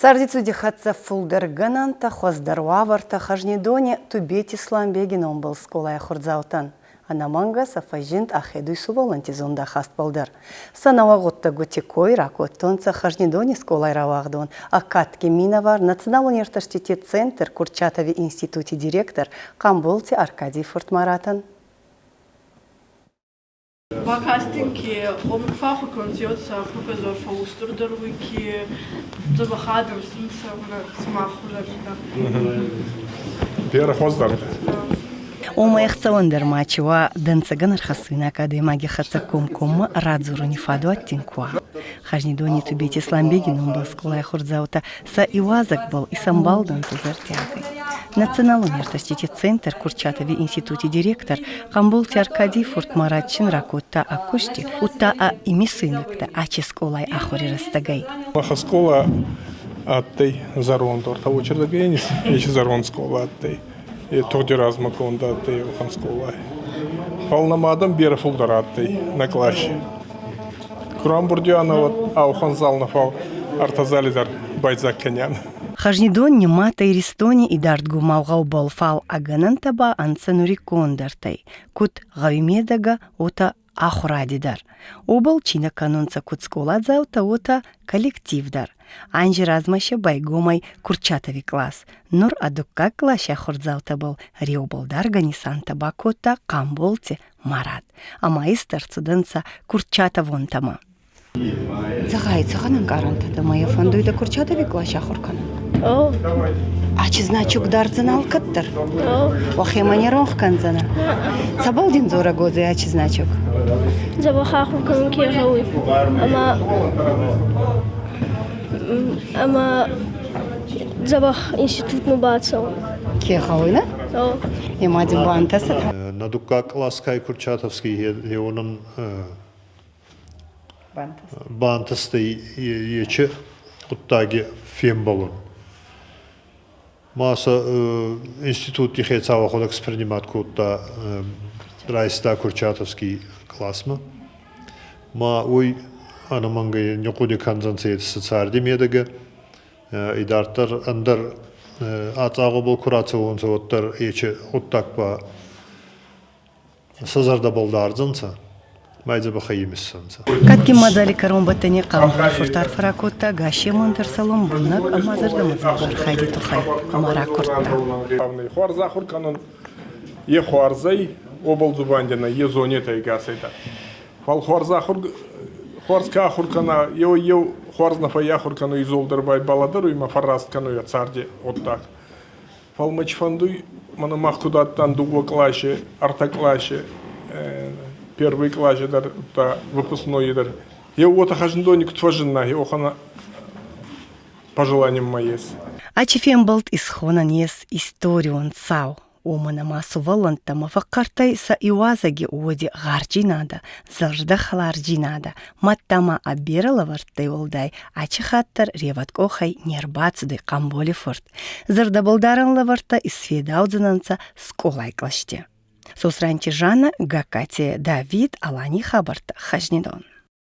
Цардицуди хӕццӕ фулдӕр гӕнӕнтӕ, хуӕздӕр уавӕртӕ Хӕзнидони Тубети Сламбеги номбӕл скъолай ахурдзаутӕн. Ӕнӕмӕнгӕ сӕ фӕззинд ахедуй сувӕллӕнтти зундахастбӕл дӕр. Сӕ нӕуӕг гъуддӕгути кой ракодтонцӕ Хӕзнидони скъолай рауагъдон, ӕ кадгин минӕвар, Националон ертӕстити центр Курчатови институти директор Хъамболти Аркадий фурт Маратӕн. Бакастин ке гъомуг фӕххур кӕнунцӕ профессор фӕуустурдӕр уй ке дзӕбӕх адӕм сунцӕ сымах хузӕнттӕ. Берӕ хуӕздӕр. Уомӕй ӕхцӕуӕндӕр ма чи уа, дӕнцӕгӕн ӕрхӕссуйнаг адӕймаги хӕццӕ комкоммӕ радзоруни фадуат дин ку уа. Хӕзнидони Тубети Сламбеги номбӕл скъолай ахурдзаутӕ сӕ иуазӕгбӕл исӕмбалдӕнцӕ зӕрдиагӕй. Националон ертӕстити центр Курчатови институти директор Хъамболти Аркадий фурт Марат чин ракодта ӕ кусти, удта ӕ имисуйнӕгтӕ ачи скъолай ахури рӕстӕгӕй. Маха скъола адтӕй зӕронд ортӕ очердӕгӕй ечи зӕронд скъола адтӕй. Е тугъди размӕ конд адтӕй уӕхӕн скъолай. Фал нӕмӕ адӕм берӕ фулдӕр адтӕй нӕ къласи. Курамбурдиана ауӕхӕн зал нӕ фал ӕртӕ зали дӕр байдзаг кӕниан. Хӕзнидон нимадта Иристони идардгомау гъӕубӕл, фал ӕ гӕнӕнтӕ ба ӕнцӕ нуриккондӕртӕй, куд гъӕуи медӕгӕ, уотӕ ахуради дӕр. Уобӕл цийнӕ кӕнунцӕ куд скъоладзаутӕ, уотӕ коллектив дӕр. Анзи размӕ сӕ байгом ӕй Курчатови кълас. Нур ӕ дуккаг къласи ахурдзаутӕбӕл реубӕлдаргӕ нисантӕ бакодта Хъамболти Марат ӕма истӕрцудӕнцӕ Курчатовонтӕмӕ. Зӕгъай, цӕхӕн ӕнкъарӕнтӕ дӕмӕ йӕ фӕндуй дӕ Курчатови къласи ахур кӕнун? Ачи значок дардзӕнӕ алкӕддӕр? Уӕхемӕ не ронх кӕндзӕнӕ? Цӕбӕл дин дзорӕг уодзӕй ачи значок? Дзӕбӕх ахур кӕнун ке гъӕуй ӕма ӕма дзӕбӕх институтмӕ бацӕун. Ке гъӕуй, нӕ? Ема дин бантӕсӕд? На дуккаг кълас кай Курчатовский хеуонӕн бантӕстӕй ечи гъуддаги фембӕлун. Ма сӕ институтти хецау ӕхуӕдӕг принимать кодта, райста Курчатовский классмӕ. Ма уой ӕнӕмӕнгӕй не хъуыди кӕндзӕнцӕ еци царди медӕгӕ. Идарддӕр ӕндӕр ацъагъуӕбӕл ку рацӕуонцӕ, уӕддӕр ечи гъуддаг ба сӕ зӕрдӕбӕл дардзӕнцӕ, майдзӕбӕхӕй имиссӕнцӕ. Кадгин мадзали кӕронбӕттӕни Хъамболай-фурт арфӕ ракодта Гасемон дӕр Соломбонаг ӕма зӕрдӕмӕдзӕугӕ архайди туххӕй ӕма ракурдта. Хуарз ахур кӕнун е хуарз ӕй, уобӕл дзубандианӕ е зонетӕ ӕгасӕй дӕр. Фал хуарз ахур хуарз ка ахур кӕна, еуӕй-еу хуарз нӕ фӕййахур кӕнуй изолдӕр ба балӕдӕруй ма фӕрраст кӕнуй ӕ царди гъуддаг. Фал мӕ чи фӕндуй, мӕнӕ мах куд адтан дууӕ къласи, ӕртӕ къласи, первый къласи дӕр, удта выпускной дӕр. Еу уотӕ хӕзндони куд фӕззинна, еухӕн пожеланием ма ес. Ачи фембӕлд исхонӕн ес историон цау. Уомӕн ӕма сувӕллӕнттӕмӕ фӕхъхъӕрттӕй сӕ иуазӕги уоди гъарджийнадӕ, зӕрдӕхӕлардзийнадӕ, мадта ма ӕ берӕ лӕвӕрттӕй уӕлдай ачи хатт дӕр ревӕд къохӕй не рбацудӕй Хъамболи-фурт. Зӕрдӕбӕлдарӕн лӕвӕрттӕ исфедаудзӕнӕнцӕ скъолай кълӕсти. Сосранти Жаннӕ, Гагкати Давид, Алани хабӕрттӕ, Хӕзнидон.